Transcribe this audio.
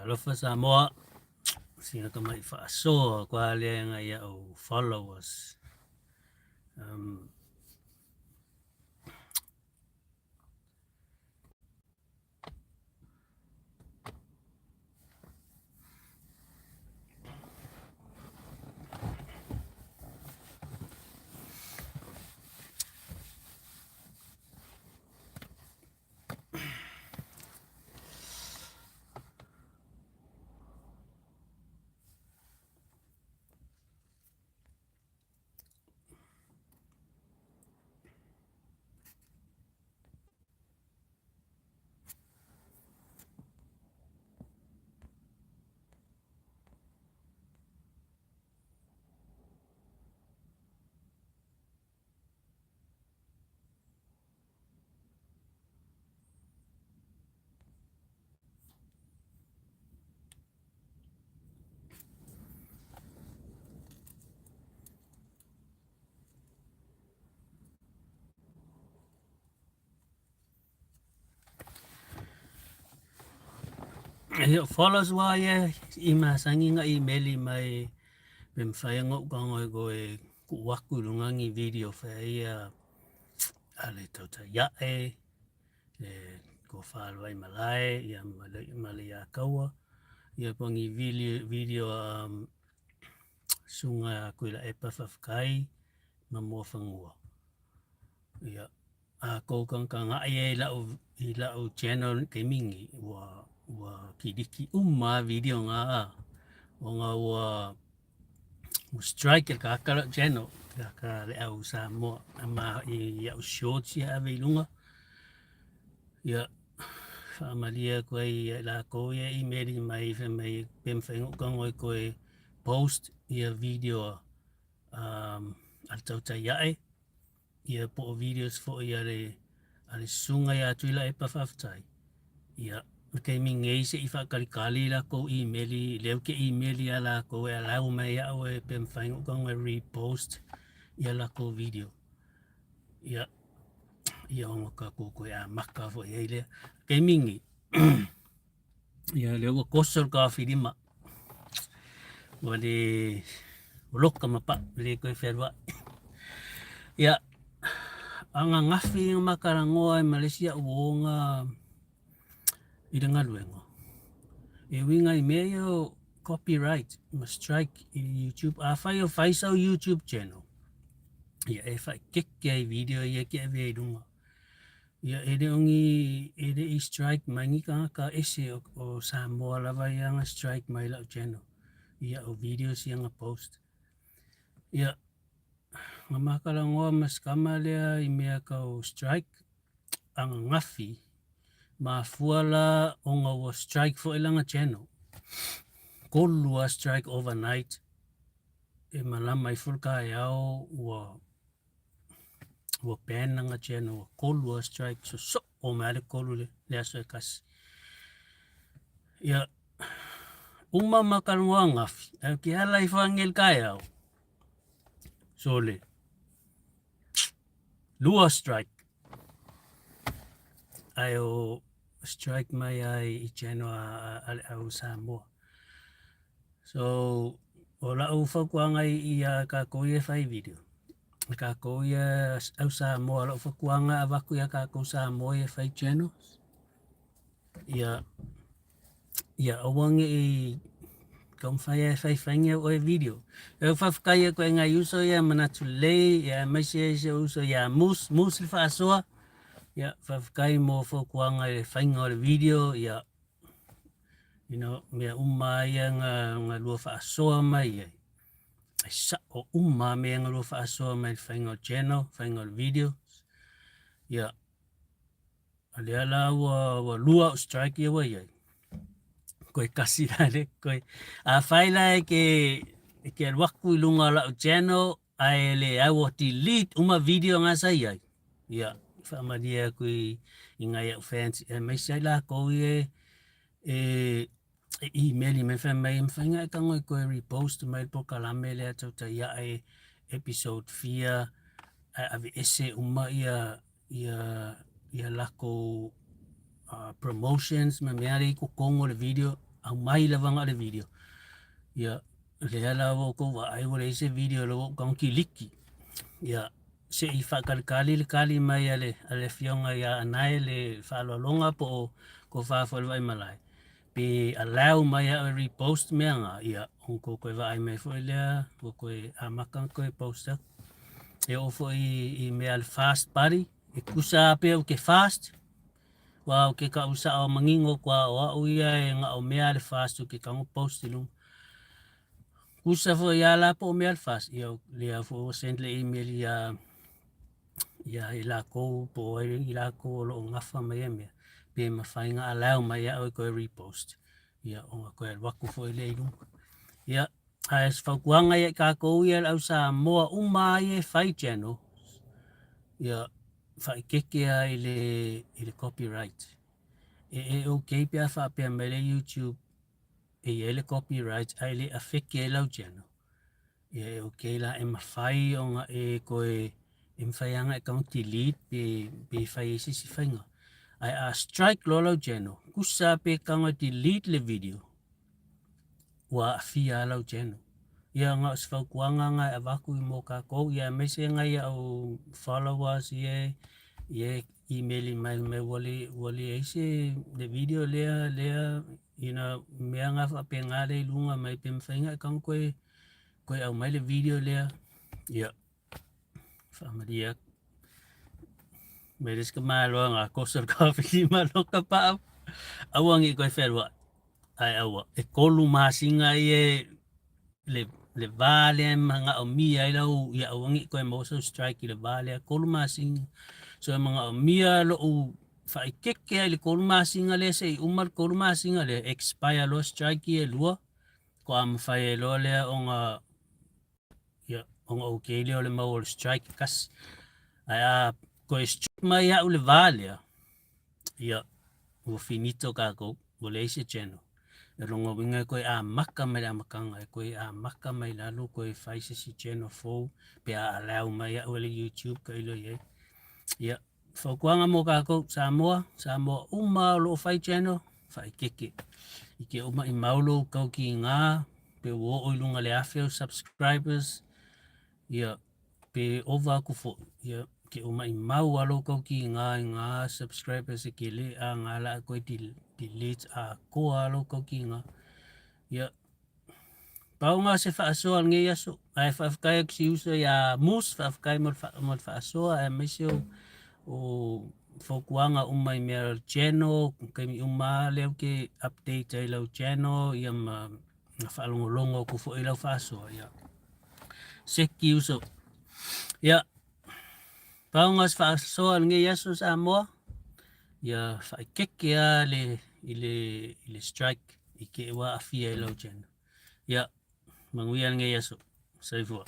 Talofa Samoa, sina tamai faasoa kwa lea ngai au followers. Ia follows wa ia i masani nga email mai pe mawhai nga ukanga i koe ku waku i lunga ngi video whai ia a le tauta iae le ko whālua i malae ia ma le ia kaua ia ko ngi video, video sunga kui la epa whawhakai ma mua whangua. Ia a kou kangkangaʻi ai i laʻu i laʻu channel kaimi ua ua kiliki uma video nga ona ua ua strike e le kākā lau channel kākā le au Samoa a ma i iaʻu shorts ia ave i luga ia faamalie aku ai ia i lākou ia email mai fai mai pe mawhai ona ou tago e toe post ia video a le tautai aʻe ia po o videos foi a le a le susuga iā Tuilaepa faafetai. Ia, ma taimi nei se i faatalikali latou email, lea ou te email iā latou e allow mai iaʻu e pe mafai ona ou tago e repost ia latou video. Ia, ia ona tatou toe amata foi ai lea. Taimi nei, Ia lea ua koso le taofilima. Ua le ua loka ma pau, le toe fealuai. Ia, ananafi na matalanoa ai ma le isi au uoga i le galuega, e uiga i mea ia o copyright ma strike i le YouTube. Afai o fai sau YouTube channel, ia e faaeteete ai i video ia e te avea i luga. Ia e le o ni e le i strike mai ni tagata ese o, o Samoa lava ia na strike mai lau channel ia o videos ia na post. Ia na matalanoa ma si tama lea i mea tau strike ananafi mafua la ona ua strike foi lana channel. Tolu lava strike overnight e malama ifo le taeao ua ua ban lana channel ua tolu lava strike sosoo mai lava le tolu i le aso e tasi. Ia, uma ma talanoa ananafi, ae ou te ala ifo ane i le taeao, sole, lua strike. Ae o strike mai lava i channel a le au Samoa. So, o lau fautuaga iā tatou ia e fai video, e tatou ia au Samoa, o lau fautuaga e avatu iā tatou Samoa ia e fai channels, ia ia aua ne i taumafai lava e faifai ni au oe video. E faafetai atu ai i nai uso ia e manatu lelei, ia aemaise ai si ou uso ia Moose, Moose le faasoa, ia faafetai mo fautuaga i le faiga o le video, ia you know, mea uma lava ia na, na lua faasoa mai ai, e sao uma lava mea na lua faasoa mai i le faiga o channel, faiga o le video. Ia, o lea la ua, ua lua au strike ia ua i ai. Koe kasi la le, koe. Afai la e ke, e ke alu aku i luga o lau channel, ae le au ua delete uma video nga sa i ai. Ia, faamalie atu i, i ngai au fans, aemaise ai lakou ia e, e email mai fai mai, e mafai ona e tago e toe repost mai le polokalame lea tautai ae episode fia, ae aveese uma ia ia ia lakou promotions ma mea lea i totonu o le video. aumai lava na o le video. Ia, lea la ua outou vaai ua leai se video lea ua ou tago kiliki. Ia, se i faatalitali le tali mai a le, a le afioga ia Anae le faaaloaloga po o tofa foi le Vaimalae, pe allow mai au e repost mea na, ia, ona outou toe vaai mai foi lea, ua toe amata ona toe post atu. E oo foi i mea a le fast buddy, e tusa lava pe ou te fast, aua ou te tau sao manino atu lava o au ia e na o mea a le fast ou te tago post i luga. Tusa foi lava la po o mea a le fast, ia lea foi ua send le email ia ia i lakou po o ai i lakou o lo o gafa ma ia mea, pe mafai ona allow mai au e toe repost, ia ona toe alu atu foi lea i luga. Ia, ae o se fautuaga ia i tatou ia le au Samoa uma lava ia e fai channel, ia faaeteete lava i le, i le copyright. E, e okay pe a faapea mai le YouTube e i ai le copyright ae le affect ai lau channel. Ia e okay la e mafai ona e toe e mafai lava ona e tago delete pe, pe fai ai se isi faiga. Ae a strike loa lau channel, tusa pe tago e delete le video, ua aafia lava lau channel. Ia na o se fautuaga na e avatu i mo tatou, ia aemaise nai au followers ia e email mai mai ua le ua leai se le video lea lea you know mea na faapena lea i luga mai pe mafai ona e tago toe toe aumai le video lea. Ia faamalie atu. Mai le isi ka malo nga kosa le coffee ma lo ka pau. Aua ngi koe whenua. Ae aua, e kolu masina ia le le va lea e manaomia ai lau ia aua ne i toe maua sau strike i le va lea, 3 masina. So e manaomia lou faaeteete lava i le 3 masina lea se i uma le 3 masina lea, expire loa strike ia e lua, faatoa mafai ai loa lea ona ia ona okay lea o le mau o le strike e tasi. Ae a toe strike mai au i le va lea, ia, ua finito tatou, ua leai se channel. O lona uiga e toe amata mai le amataga, e toe amata mai lalo toe fai se isi channel fou pe a allow mai au e le YouTube tailo i ai. Ia, fautuaga mo tatou Samoa, Samoa uma o lo o fai channel, faaeteete. I te oo maimau lou tautiga, pe ua oo i luga i le 1000 au subscribers, ia, pe ova atu foi, ia, ke o maimau lava lou tautiga i ngā subscribers e tele, a ngā la a koe delete atoa lava lou tautiga. Ia, pau ngā se faasoa lenei aso, ae faafetai atu si uso iā Moose, faafetai mo le, mo le faasoa, aemaise o, o fautuaga uma i mea o le channel, taimi uma lava lea ou te update ai lau channel, ia ma na faalogologo atu foi i lau faasoa, ia. Seki uso. Ia, pau nga se faasoa lenei aso Samoa, ia faaeteete lava le, i le, i le strike i te i ua aafia ai lau channel. Ia, manuia lenei aso. Soifua.